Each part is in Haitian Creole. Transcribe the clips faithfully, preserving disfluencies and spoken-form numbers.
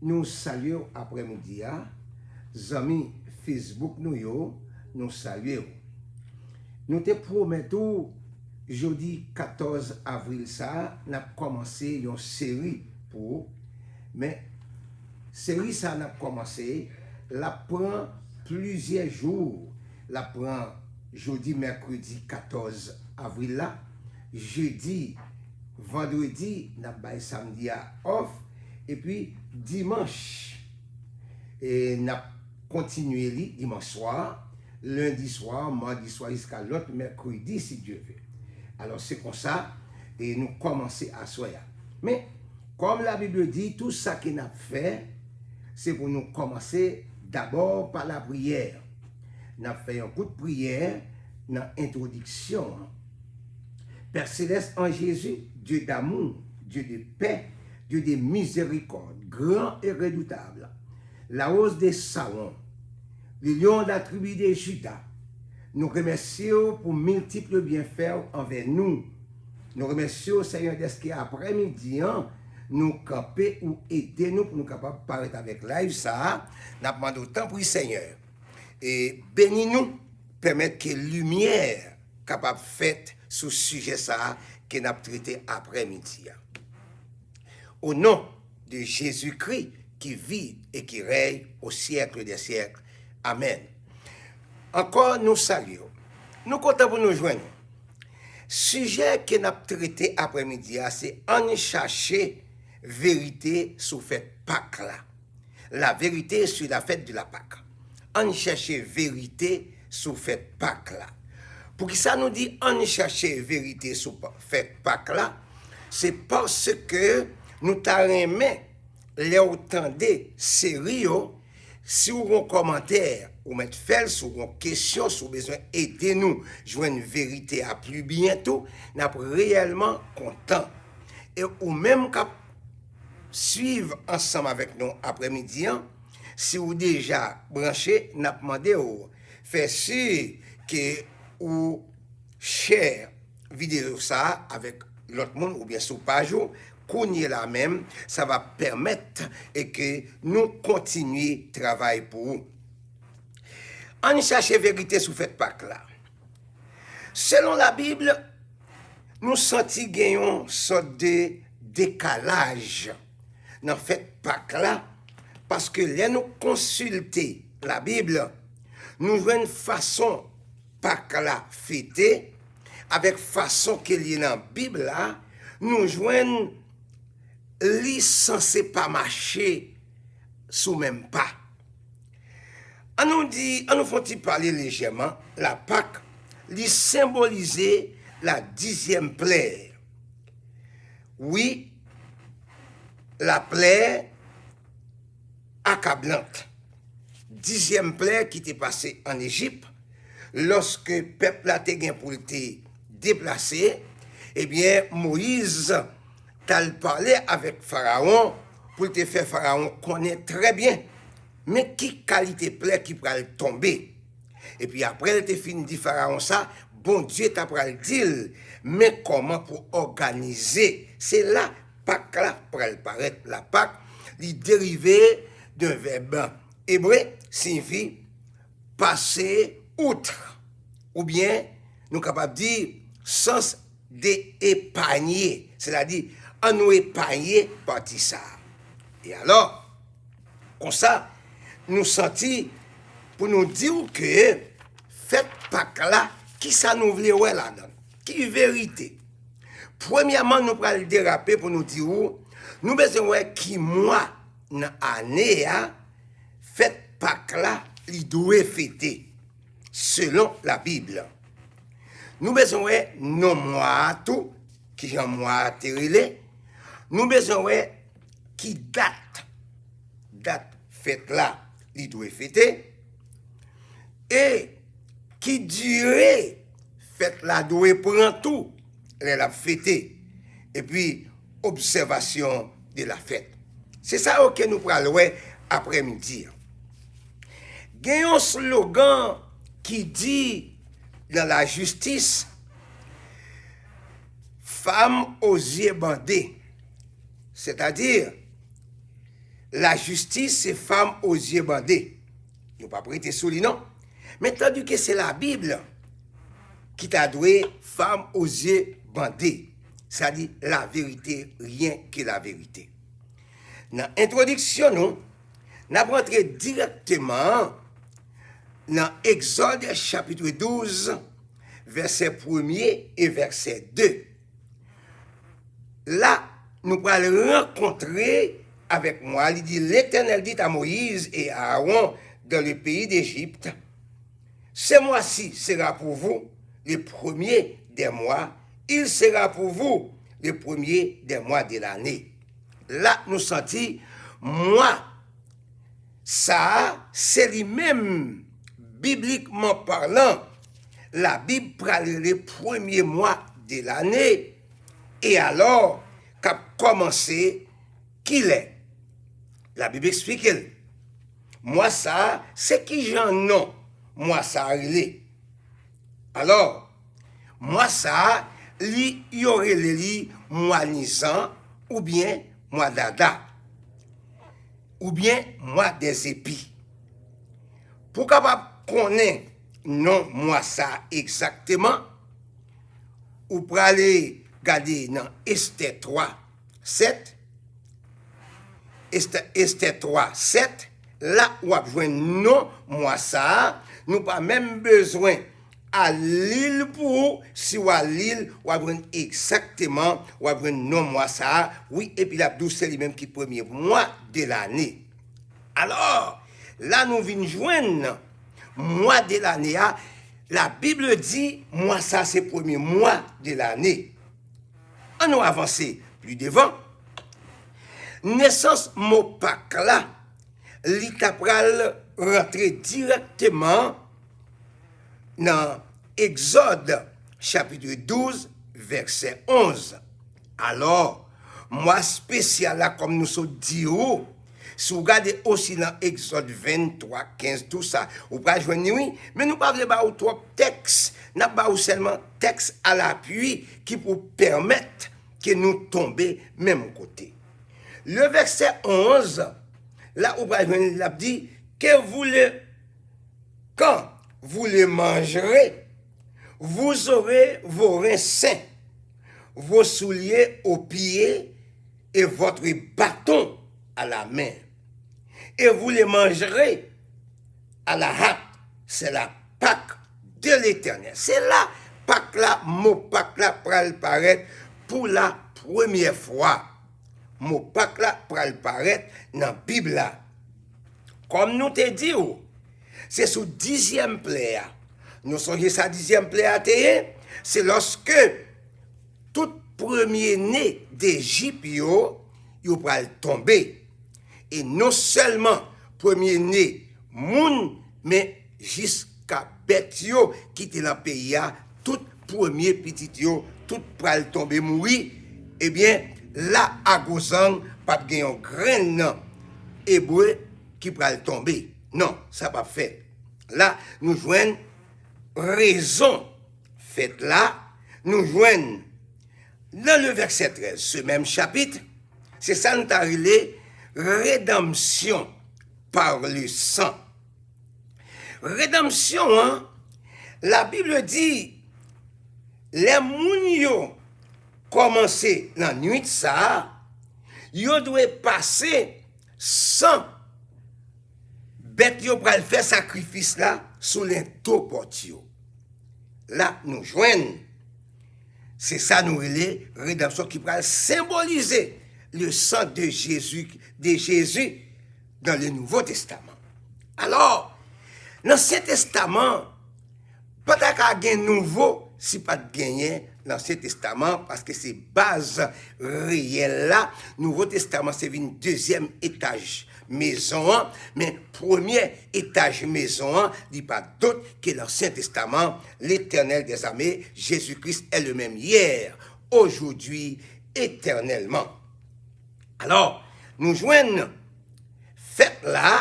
Nou salye w aprèmidi a. Zanmi Facebook nou yo, nou salye w. Nou te pwomèt ou jodi katòz avril sa a, n ap kòmanse yon seri pou ou. Men, seri sa a n ap kòmanse, l ap pran plizyè jou. L ap pran jodi mèkredi katòz avril la, jedi, vandredi, n ap bay samdi a off, epi dimanch, e n ap kontinye li dimanch swa, lendi swa, madi swa, jiska lòt mèkredi, si Dye ve. Alò, se konsa, e nou kòmanse aswè a. Men, kòm Labib di, tout sa ke n ap fè, se pou nou kòmanse dabò pa lapriyè. N ap fè yon kout priyè nan entwodiksyon an. Père céleste en Jésus, Dieu d'amour, Dieu de paix, Dieu de miséricorde, grand et redoutable, la rose de Saron, le lion de la tribu de Juda, nou remèsye w pou miltip byenfè w anvè nou. Nou remèsye w, Senyè, dèske aprèmidi an, nou kanpe, ou ede nou pou nou kapab parèt avèk live sa a. N ap mande w, tanpri, Senyè, e beni nou, pèmèt ke limyè kapab fèt sou sijè sa a ke n ap trete aprèmidi a. Au nom de Jésus-Christ qui vit et qui règne au siècle des siècles. Amèn. Ankò, nou salye w. Nou kontan pou nou jwenn ou. Sijè ke n ap trete aprèmidi a, se ann chache verite sou fèt Pak la. La vérité sur la fête de la Pâque. Ann chèche verite sou fèt Pak la. Poukisa nou di ann chèche verite sou pa- fèt Pak la? Se paske nou ta renmen, lè w tande seri yo, si w gen yon kòmantè, ou mèt fè l, si w gen yon kesyon, si w bezwen ede nou jwenn verite a pli byen tou, n ap reyèlman kontan. E ou menm k ap swiv ansanm avèk nou aprèmidi an, si w deja branche, n ap mande w fè si ke ou share videyo sa a avèk lòt moun oubyen sou paj ou, kounye la menm, sa va pèmèt e ke nou kontinye travay pou ou. Ann chache verite sou fèt Pak la. Selon Labib, nou santi gen yon sòt de dekalaj nan fèt Pak la, paske lè nou konsilte Labib, nou jwenn fason Pak la fete avèk fason ke l ye nan Bib la, nou jwenn li sanse pa mache sou menm pa. An nou di, an nou fè yon ti pale lejèman, la Pak, li senbolize la dizyèm plè. Wi, la plè akablant. Dizyèm plè ki te pase ann Ejip, lòske pèp la te gen pou l te deplase, ebyen, Moyiz t al pale avèk Farawon pou l te fè Farawon konnen trè byen men ki kalite plè ki pral tonbe. Epi apre l te fin di Farawon sa, Bondye ta pral di l men kòman pou òganize. Se la Pak la pral parèt. La Pak, li derive d'un vèb ebre, siyifi passer outre, oubyen nou kapab di sans de épargner, sètadi ann nou epanye pati sa a. E alò, konsa, nou santi pou nou di w ke fèt Pak la, kisa nou vle wè ladan l? Ki verite? Premyèman, nou pral derape pou nou di w, nou bezwen wè ki mwa nan ane a fèt Pak la li dwe fete, selon Labib. Nou bezwen wè non mwa a tou, kijan mwa a te rele. Nou bezwen wè ki dat, dat fèt la li dwe fete. E ki dire fèt la dwe pran tou lè l ap fete, epi obsèvasyon de la fèt. Se sa yo ke nou pral wè aprèmidi an. Gen yon slogan ki di nan lajistis, femme aux yeux bandés, sètadi lajistis se femme aux yeux bandés. Nou p ap rete sou li non. Men tandike se Labib ki ta dwe femme aux yeux bandés, sa di la vérité, rien que la vérité. Nan entwodiksyon nou, n ap rantre dirèkteman nan Egzòd chapit douz, vèsè premye e vèsè de. La, nou pral rankontre avèk mwa, li di, L'Éternel dit à Moïse et à Aaron dans le pays d'Égypte, Ce mois-ci sera pour vous le premier des mois, il sera pour vous le premier des mois de l'année. La, nou santi mwa sa a, se li menm, biblikman palan, Labib pral rele premye mwa de lane, e alò, k ap kòmanse kilè? Labib eksplike l. Mwa sa a, se kijan non mwa sa a rele? Alò, mwa sa a, li, yo rele li mwa Nizan oubyen mwa Dada, oubyen mwa dèzepi. Pou w kapab konnen non mwa sa a egzakteman, ou prale gade nan Estè twa sèt, Estè, Estè twa sèt, la w ap jwenn non mwa sa a, nou pa menm bezwen a li l pou ou, si w a li l, w ap jwenn egzakteman, w ap jwenn non mwa sa a, wi, epi l ap di w se li menm ki premye mwa de lane. Alò, la nou vin jwenn mwa de lane a, Labib di mwa sa a se premye mwa de lane. An nou avanse pli devan. Nesans mo Pak la, li ta pral rantre dirèkteman nan Egzòd chapit douz, vèsè onz. Alò, mwa espesyal la, kòm nou sot di w, si w gade osi nan Egzòd venntwa kenz, tou sa, ou pral jwenn li, wi, men nou pa vle ba w twòp tèks, n ap ba w sèlman tèks alapui ki pou pèmèt ke nou tonbe menm kote. Le vèsè onz, la ou pral jwenn, l ap di, que vous le, quand vous le mangerez, vous aurez vos reins sains, vos souliers aux pieds et votre bâton à la main. Et vous le mangerez à la hâte, c'est la Pâque de l'Éternel. Se la Pak la, mo Pak la pral parèt pou la premyè fwa. Mo Pak la pral parèt nan Bib la. Kòm nou te di w, se sou dizyèm plè a. Nou sonje sa dizyèm plè a te ye? Se lòske tout premye ne Dejip yo, yo pral tonbe. E non sèlman premye ne moun, men jiska bèt yo ki te nan peyi a, tout premye pitit yo, tout pral tonbe mouri. Ebyen, la a Gozan p ap gen yon grenn Ebre ki pral tonbe. Non, sa p ap fèt. La, nou jwenn rezon fèt la, nou jwenn nan le vèsè trèz, se menm chapit, se sa n ta rele redanmsyon par le sang. Redanmsyon an, Labib di, lè moun yo kòmanse nan nwit sa a, yo dwe pase san bèt yo pral fè sakrifis la sou lento pòt yo. La nou jwenn, se sa nou rele redanmsyon ki pral senbolize le sang de Jésus, de Jésus dans le Nouveau Testament. Alò, nan Ansyen Testaman, pa ta ka gen nouvo si pa t genyen Ansyen Testaman, paske se baz reyèl la. Nouvo Testaman se vin dezyèm etaj mezon an, men premyè etaj mezon an, li pa dòt ke Ansyen Testaman, Letènèl dèzame, Jezi Kris è le menm yè, ojodui, etènèlman. Alò, nou jwenn fèt la,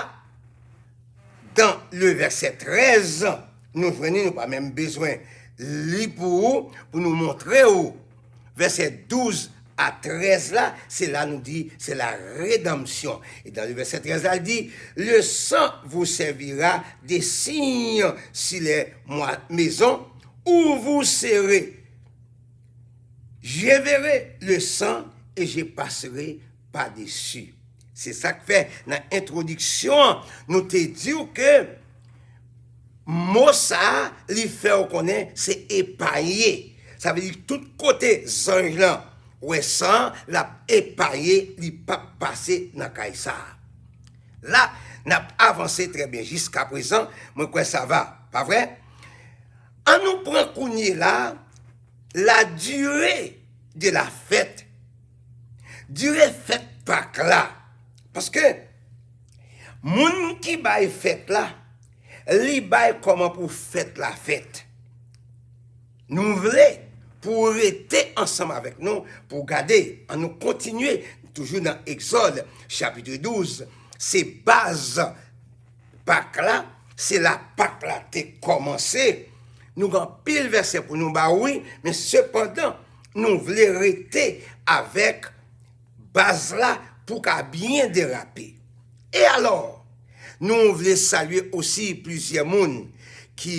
dan le vèsè trèz, nou jwenn li, nou pa menm bezwen li pou ou, pou nou montre ou vèsè douz a trèz la, se la nou di, se la rédemption. Et dans le verset treize la, il dit, le sang vous servira de signe sur les moi- maisons où vous serez. Je verrai le sang et je passerai par-dessus. Se sa k fè nan entwodiksyon an, nou te di w ke mo sa a, li fè w konnen se epaye. Sa vle di tout kote zanj lan wè san an, l ap epaye, li p ap pase nan kay sa a. La, n ap avanse trè byen. Jiskaprezan, mwen kwè sa va, pa vre? An nou pran kounye la, la durée de la fête. Dire fèt Pak la. Paske moun ki bay fèt la, li bay kòman pou fèt la fèt. Nou vle pou w rete ansanm avèk nou pou w gade. An nou kontinye, toujou nan Egzòd, chapit douz. Se baz Pak la, se la Pak la te kòmanse. Nou gen anpil vèsè pou nou ba w, wi, men sepandan, nou vle rete avèk baz la pou ka byen derape. E alò, nou vle salye osi plizyè moun ki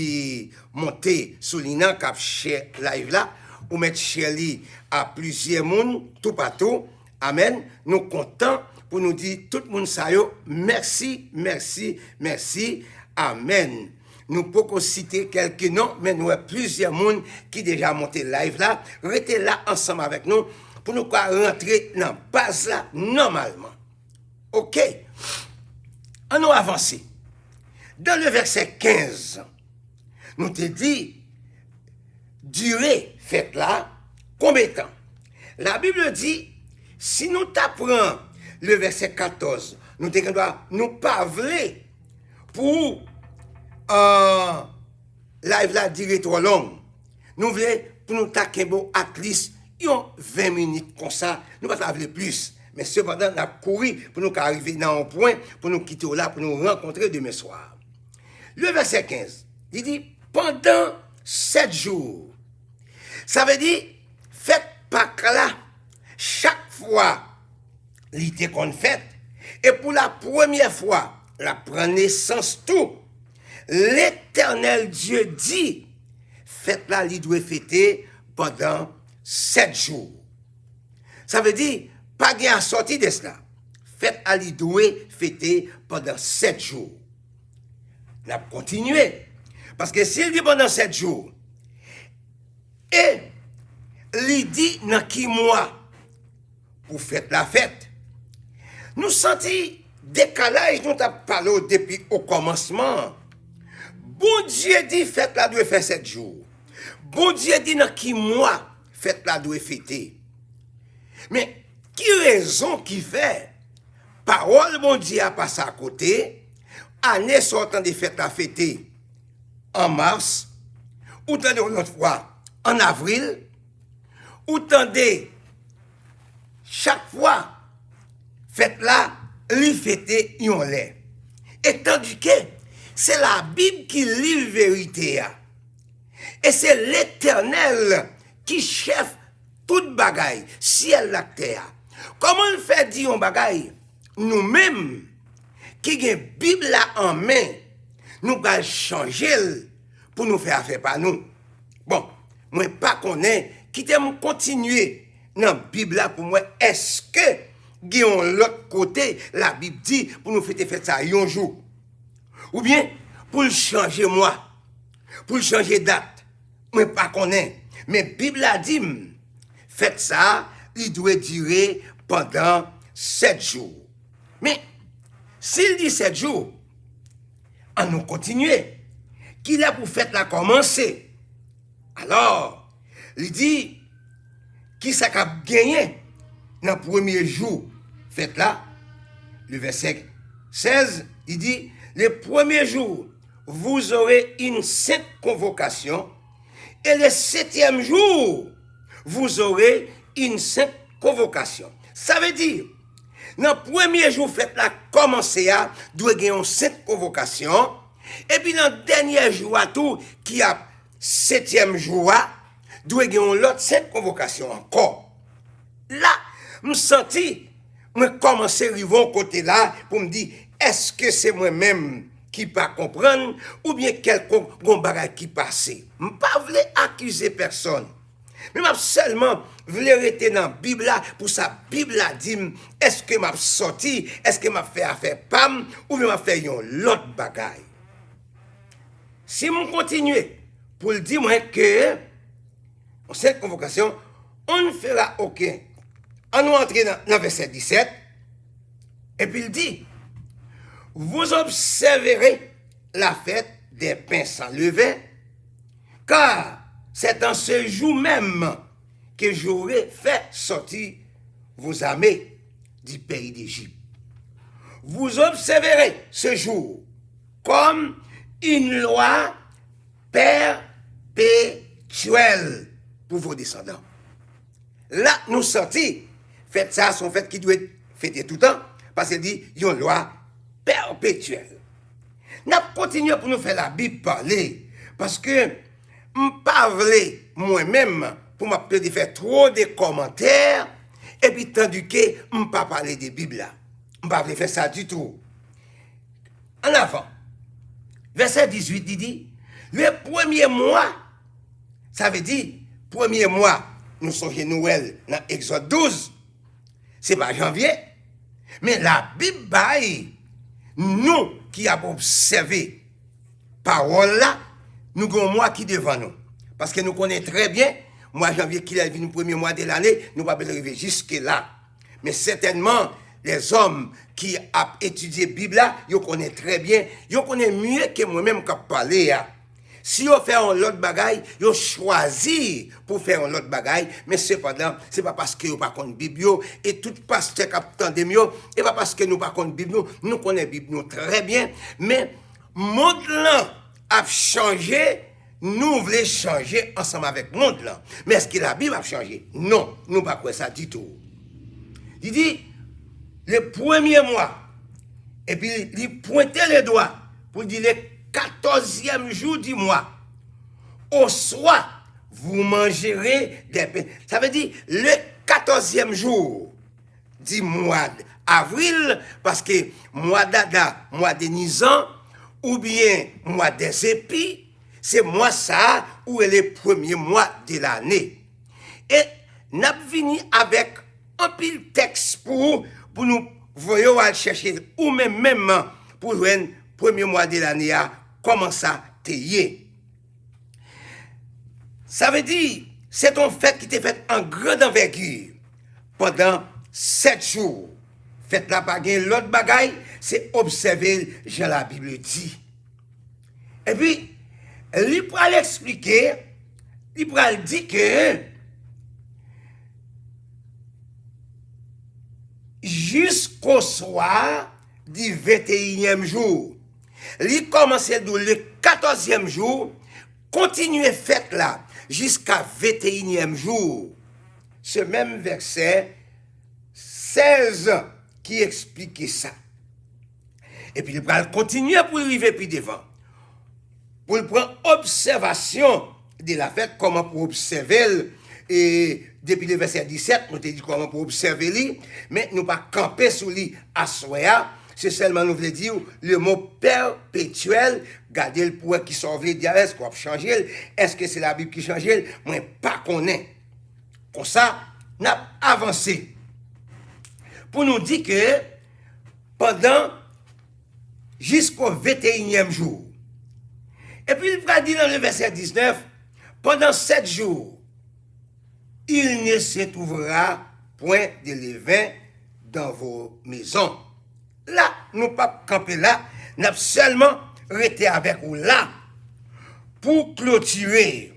monte sou liy nan, k ap share live la. Ou mèt share li a plizyè moun toupatou. Amèn. Nou kontan pou nou di tout moun sa yo mèsi, mèsi, mèsi. Amèn. Nou poko site kèlke non, men nou wè plizyè moun ki deja monte live la. Rete la ansanm avèk nou pou nou ka rantre nan baz la nòmalman. Oke. An nou avanse. Dans le verset quinze, nou te di dire fèt la, konbyen tan? La Bible di, si nou ta pran le verset quatorze, nou te gen dwa, nou pa vle pou, euh, live la dire twò long. Nou vle pou nou ta kenbe w at least yon ven minit konsa. Nou pa ta vle plis. Men sepandan, n ap kouri pou nou ka rive nan yon pwen pou nou kite w la, pou nou rankontre demen swa. Le verset quinze, li di, pandan sèt jou. Sa vle di, fèt Pak la, chak fwa li te konn fèt, e pou la premyè fwa, l ap pran nesans tou. Letènèl Dye di, fèt la, li dwe fete pandan sèt jou. Sa vle di, pa gen asòti de sela. Fèt la, li dwe fete pandan sèt jou. N ap kontinye. Paske si l di pandan sèt jou, e li di nan ki mwa pou fèt la fèt, nou santi dekalaj nou t ap pale w depi okòmansman an. Bondye di fèt la dwe fè sèt jou. Bondye di nan ki mwa fèt la dwe fete. Men, ki rezon ki fè pawòl Bondye a pase akote, ane sa w tande fèt la fete an mas, ou tande yon lòt fwa an avril, ou tande chak fwa fèt la, li fete yon lè. E tandike se Labib ki liv verite a. E se Letènèl ki chèf tout bagay, syèl la ak tè a. Kòman l fè di yon bagay, nou menm ki gen Bib la an men, nou pral chanje l pou nou fè afè pa nou? Bon, mwen pa konnen, kite m kontinye nan Bib la pou m wè èske gen yon lòt kote Labib di pou nou fete fèt sa yon jou. Oubyen pou l chanje mwa, pou l chanje dat. Mwen pa konnen. Men Bib la di m, fèt sa a, li dwe dire pandan sèt jou. Men, si l di sèt jou, an nou kontinye. Kilè pou fèt la kòmanse? Alò, li di, kisa k ap genyen nan premye jou fèt la? Le verset seize, li di, le premier jour, vous aurez une sainte convocation, et le septième jour, vous aurez une sainte convocation. Sa vle di, nan premye jou fèt la kòmanse a, dwe gen yon sent konvokasyon, epi nan dènye jou a tou, ki ap setyèm jou a, dwe gen yon lòt sent konvokasyon ankò. La, m santi mwen kòmanse rive yon kote la pou m di, èske se mwen menm ki pa konprann oubyen kèlkonk gon bagay ki pase? M pa vle akize pèsonn. Men m ap sèlman vle rete nan Bib la pou sa Bib la di m, èske m ap sòti, èske m ap fè afè pa m, oubyen m ap fè yon lòt bagay. Si m kontinye pou l di mwen ke yon sèt konvokasyon, on ne fera aucun. Ann nou antre nan, nan vèsè disèt, epi l di, vous observerez la fête des pains sans levain, car c'est en ce jour même que j'aurai fait sortir vos armées du pays d'Égypte. Vous observerez ce jour comme une loi perpétuelle pour vos descendants. La, nou santi fèt sa a se yon fèt ki dwe fete toutan, paske li yon lwa pèpetyèl. N ap kontinye pou nou fè Labib pale, paske m pa vle mwen menm pou m ap plede fè two de kòmantè, epi tandike m pa pale de Bib la. M pa vle fè sa ditou. An avan, vèsè dizuit, li di, le premye mwa, sa vle di, premye mwa, nou sonje nou wè l nan Egzòd douz, se pa janvye, men Labib bay nou ki ap obsève pawòl la, nou gen yon mwa ki devan nou. Paske nou konnen trè byen, mwa janvye, kilè l vin premye mwa de lane, nou pa bezwen rive jiske la. Men sètènman, lèzòm ki ap etidye Bib la, yo konnen trè byen, yo konnen mye ke mwen menm k ap pale a. Si yo fè yon lòt bagay, yo chwazi pou fè yon lòt bagay, men sepandan, se pa paske yo pa konn Bib yo, e tout pastè k ap tande m yo, e pa paske nou pa konn Bib nou, nou konnen Bib nou trè byen, men mond lan ap chanje, nou vle chanje ansanm avèk mond lan. Men èske Labib ap chanje? Non, nou pa kwè sa ditou. Li di, le premye mwa, epi li pwente le dwa pou di le katòzyèm jou di mwa, oswa vous mangerez des pains. Sa vle di, le katòzyèm jou di mwa avril, paske mwa dada, mwa de nizan, oubyen mwa dèzepi, se mwa sa a ou rele premye mwa de lane. E n ap vini avèk anpil tèks pou ou, pou nou voye w al chèche ou menm menm pou jwenn premye mwa de lane a, kòman sa te ye. Sa vle di, se te yon fèt ki te fèt an grand anvègir pandan sèt jou. Fèt la pa gen lòt bagay, se obsève l jan Labib di. Epi, li pral eksplike, li pral di ke jiskoswa di venteyinyèm jou. Li kòmanse di w le katòzyèm jou, kontinye fèt la jiska venteyinyèm jou. Se menm vèsè sèz ki eksplike sa. Epi li pral kontinye pou l rive pi devan. Pou l pran obsèvasyon de la fèt, kòman pou obsève l, e depi le vèsè disèt, nou te di kòman pou obsève li, men nou pa kanpe sou li aswè a, se sèlman nou vle di w, le mo pèpetyèl, gade l pou wè kisa w vle di a, èske w ap chanje l, èske se Labib ki chanje l, mwen pa konnen. Konsa, n ap avanse. Pou nou di ke pandan, jisko venteyinyèm jou. Epi li pral di nan le vèsè diznèf, pandan sèt jou, il ne se trouvera point de levain dans vos maisons. La, nou p ap kanpe la, n ap sèlman rete avèk ou la pou klotire.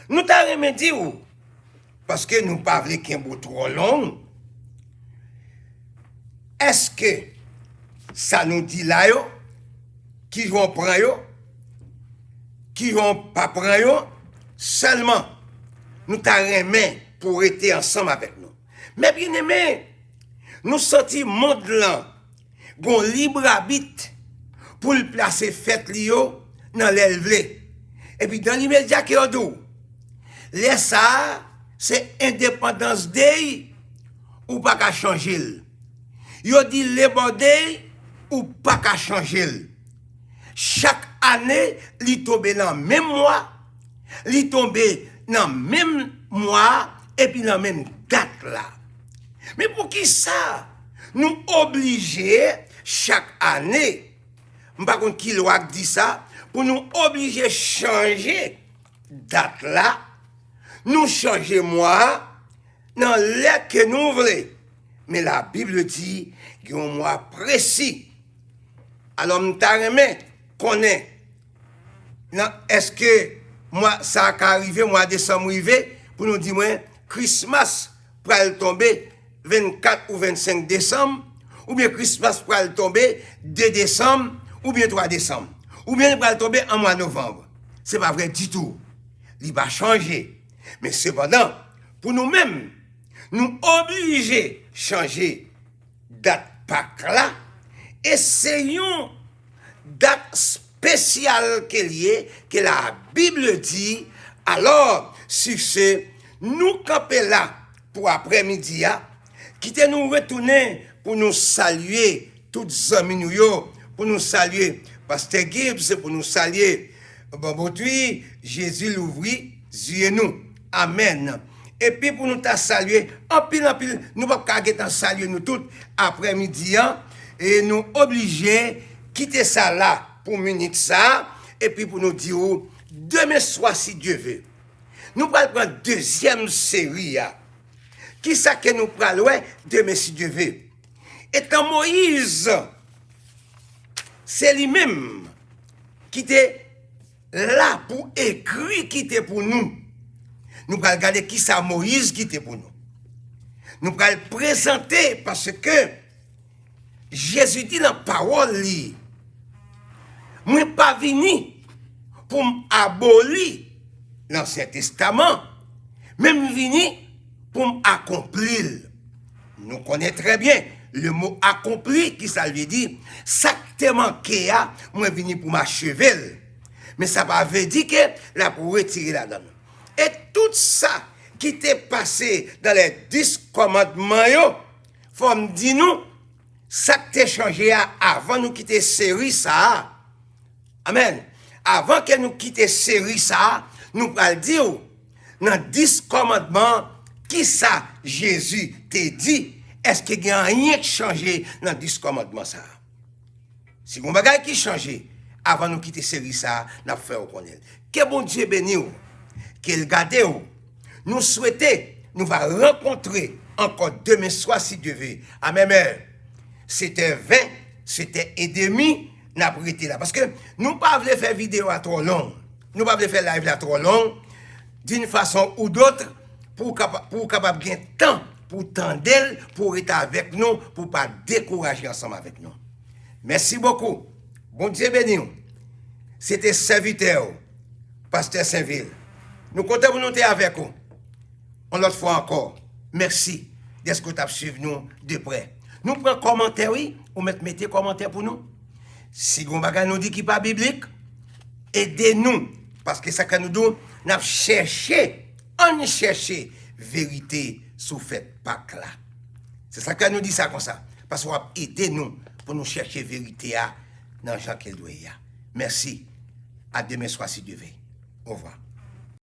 Nou ta renmen di w, paske nou pa vle kenbe w twò long, èske sa nou di la yo, ki jan w pran yo, ki jan w pa pran yo, sèlman nou ta renmen pou w rete ansanm avèk nou. Men byeneme, nou santi mond lan gon librabit pou l plase fèt li yo nan lè l vle. Epi dan limedya ke yo di w, lè sa a, Se Independence Day, ou pa ka chanje l. Yo di Labor Day, ou pa ka chanje l. Chak ane, li tonbe nan menm mwa, li tonbe nan menm mwa, epi nan menm dat la. Men poukisa nou oblije chak ane, m pa konn ki lwa k di sa, pou nou oblije chanje dat la, nou chanje mwa a nan lè ke nou vle. Men Labib di gen yon mwa presi. Alò, m ta renmen konnen, nan, èske mwa sa a ka rive, mwa desanm rive, pou nou di mwen, Christmas pral tonbe vennkat ou vennsenk desanm, oubyen Christmas pral tonbe de desanm, oubyen twa desanm, oubyen li pral tonbe an mwa novanm. Se pa vre ditou. Li pa chanje. Men sepandan, pou nou menm, nou oblije chanje dat Pak la, e se yon dat espesyal ke l ye, ke Labib di. Alò, si se nou kanpe la pou aprèmidi a, kite nou retounen pou nou salye tout zanmi nou yo, pou nou salye Pastè Gibbs, pou nou salye Bambotwi, Jezi louvri zye nou. Amèn. Epi pou nou ta salye anpil, anpil, nou p ap ka gentan salye nou tout aprèmidi an, e nou oblije kite sa la pou minit sa, epi pou nou di w, demen swa, si Dye ve, nou pral pran dezyèm seri a. Kisa ke nou pral wè demen, si Dye ve? Etan Moyiz, se li menm ki te la pou ekri kite pou nou. Nou pral gade kisa Moyiz kite pou nou. Nou pral prezante, paske Jezi di nan pawòl li, mwen pa vini pou m aboli Lansyen Testaman, men m vini pou m akonpli l. Nou konnen trè byen, le mo akonpli, kisa l vle di? Sa k te manke a, mwen vini pou m acheve l. Men sa pa vle di ke l ap retire ladan l. E tout sa ki te pase dan lè dis kòmandman yo, fò m di nou, sa k te chanje a, avan nou kite seri sa a. Amèn. Avan ke nou kite seri sa a, nou pral di w, nan dis kòmandman, kisa Jezi te di? Èske gen anyen k chanje nan dis kòmandman sa a? Si gen yon bagay ki chanje, avan nou kite seri sa a, n ap fè w konnen l. Ke Bondye beni w, ke l gade w. Nou swete nou va rankontre ankò demen swa, si Dye ve, a menm è, sèt è ven, sèt è edemi, n ap rete la. Paske nou pa vle fè videyo a twò long. Nou pa vle fè live la twò long. D'une façon ou d'autre, pou w kapa-, pou w kapab gen tan pou w tande l, pou w rete avèk nou, pou w pa dekouraje ansanm avèk nou. Mèsi bokou. Bondye beni w. Se te sèvitè w, Pastè Senvil. Nou kontan pou nou te avèk ou. Yon lòt fwa ankò, mèsi dèske w t ap swiv nou de prè. Nou pran kòmantè, wi. Ou mèt mete kòmantè pou nou. Si gen yon bagay nou di ki pa biblik, ede nou. Paske sa k fè nou di w, n ap chèche, ann chèche verite sou fèt Pak la. Se sa k fè nou di sa konsa. Paske w ap ede nou pou nou chèche verite a nan jan ke l dwe ye a. Mèsi. A demen swa, si Dye ve. Ovwa.